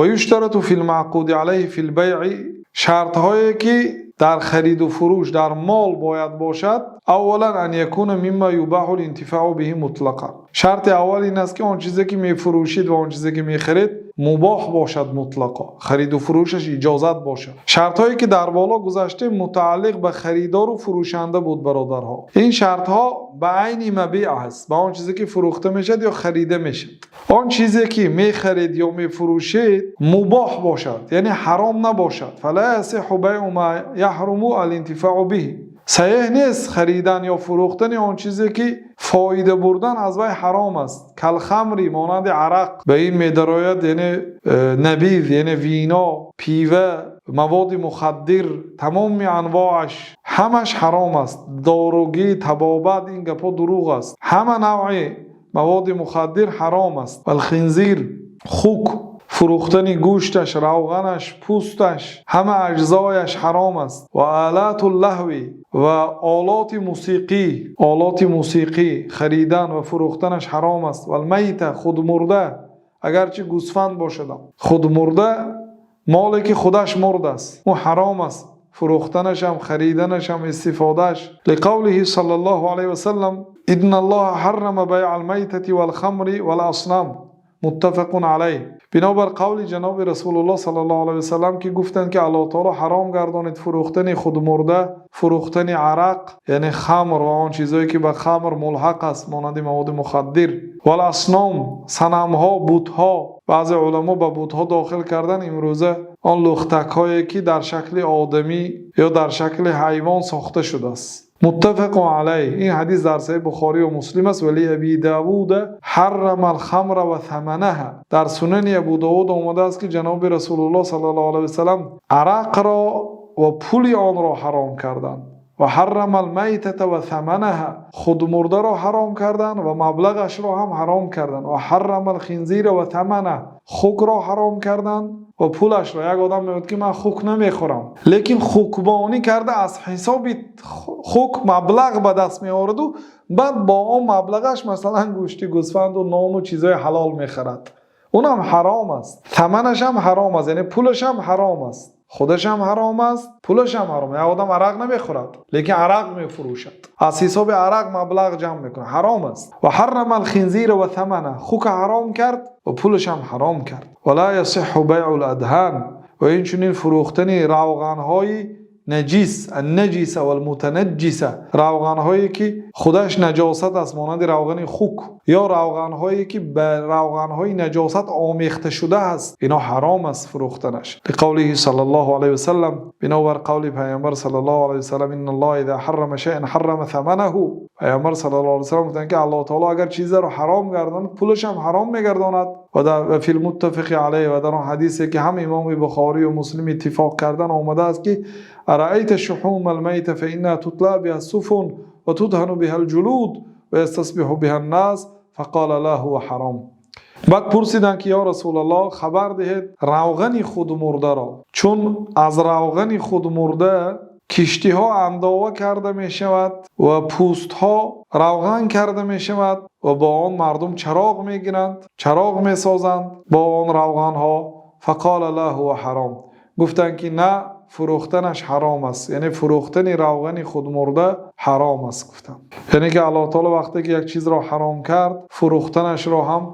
ويشترط في المعقود عليه في البيع. Шартҳое, ки дар хариду фурӯш дар мол бояд бошад: أولا أن يكون مما يباح الانتفاع به مطلقا. Шарти аввал ин аст, ки он чизе, ки мефурӯшид, ва он чизе, ки мехаред, мубоҳ бошад мутлақо, хариду фурӯшаш иҷозат бошад. Шартҳое, ки дар боло гузаштем, мутааллиқ ба харидору фурӯшанда буд, бародарҳо. Ин шартҳо ба айни мабеъ аст, ба он чизе, ки фурӯхта мешавад ё харида мешавад. Он чизе, ки мехаред ё мефурӯшед, мубоҳ бошад, яъне ҳаром набошад. فلا يصح بيع ما يحرم الانتفاع به. Саҳеҳ нест харидан ё фурӯхтани он чизе, ки фоида бурдан аз вай ҳаром аст. كالخمر, монанди арақ ба ин медарояд, яъне набиз, яъне вино, пива, маводи мухаддир, тамоми анвоаш, ҳамаш ҳаром аст. Доругӣ, табобат, ин гапҳо дурӯғ аст. Ҳама навъи маводи мухаддир ҳаром аст. والخنزير, хук, фурӯхтани гӯшташ, равғанаш, пӯсташ, ҳама аҷзояш ҳаром аст. وآلات اللهو, ва олоти мусиқӣ, олоти мусиқӣ харидан ва фурӯхтанаш ҳаром аст. والميتة, худмурда, агарчи гӯсфанд бошадам, худмурда, моле, ки худаш мурдааст, ӯ ҳаром аст фурӯхтанашам, хариданашам, истифодааш. لقوله صلى الله عليه وسلم: إن الله حرم بيع الميتة والخمر والأصنام. متفق عليه. Бинобар қавли ҷаноби Расулуллоҳ صلى الله عليه وسلم, ки гуфтанд, ки Аллоҳ таоло ҳаром гардонид фурӯхтани худмурда, фурӯхтани арақ, яъне хамр, ва он чизое, ки ба хамр мулҳақ аст, монанди маводи мухаддир, والأصنام, санамҳо, бутҳо. Баъзе уламо ба бутҳо дохил кардан имрӯза он лухтакҳое, ки дар шакли одамӣ ё дар шакли ҳайвон сохта шудааст. متفق عليه. Ин ҳадис дар Саҳеҳи Бухорию Муслим аст. ولأبي داود: حرم الخمر وثمنها. Дар Сунани Абу Довуд омадааст, ки ҷаноби Расулуллоҳ صلى الله عليه وسلم арақро ва пули онро ҳаром карданд. وحرم الميتة وثمنها, худмурдаро ҳаром карданд ва маблағашро ҳам ҳаром карданд. وحرم الخنزير وثمنه, хукро ҳаром карданд ва пулашро. Як одам мегӯяд, ки ман хук намехӯрам, лекин хукбонӣ карда, аз ҳисоби хук маблағ ба даст меораду баъд бо он маблағаш, масалан, гӯшти гӯсфанду нону чизҳои ҳалол мехарад, унам ҳаром аст. Таманашам ҳаром аст, яъне пулашам ҳаром аст, худашам ҳаром аст, пулашам ҳаром. Як одам арақ намехӯрад, лекин арақ мефурӯшад, аз ҳисоби арақ маблағ ҷамъ мекунад, ҳаром аст. وحرم الخنزير وثمنه, хука ҳаром кард ва пулашам ҳаром кард. ولا يصح بيع الأدهان, ва инчунин фурӯхтани равғанҳои наҷис, النجسة والمتنجسة, равғанҳое, ки худаш наҷосат аст, монанди равғани хук, ё равғанҳое, ки ба равғанҳои наҷосат омехта шуда аст, ино ҳаром аст фурӯхтанаш. لقوله صلى الله عليه وسلم, бинобар қавли Пайғамбар صلى الله عليه وسلم: إن الله إذا حرم شيئا حرم ثمنه. Пайғамбар صلى الله عليه وسلم гуфтанд, ки Аллоҳ таоло агар чизеро ҳаром гардонад, пулашам ҳаром мегардонад. Ва дар في المتفق عليه, ва дар он ҳадисе, ки ҳам имоми Бухорию Муслим иттифоқ кардан, омадааст, ки: أرأيت شحوم الميتة فإنها تطلى بها السفن وتدهن بها الجلود ويستصبح بها الناس. فقال: لا، هو حرام. Баъд пурсиданд, ки ё Расулаллоҳ, хабар диҳед равғани худмурдаро, чун аз равғани худмурда киштиҳо андова карда мешавад ва пӯстҳо равған карда мешавад ва бо он мардум чароғ мегиранд, чароғ месозанд бо он равғанҳо. فقال: لا، هو حرام. Гуфтанд, ки на, фурӯхтанаш ҳаром аст, яъне фурӯхтани равғани худмурда ҳаром аст, гуфтанд. Яъне ки Аллоҳ таоло вақте ки як чизро ҳаром кард, фурӯхтанашро ҳам.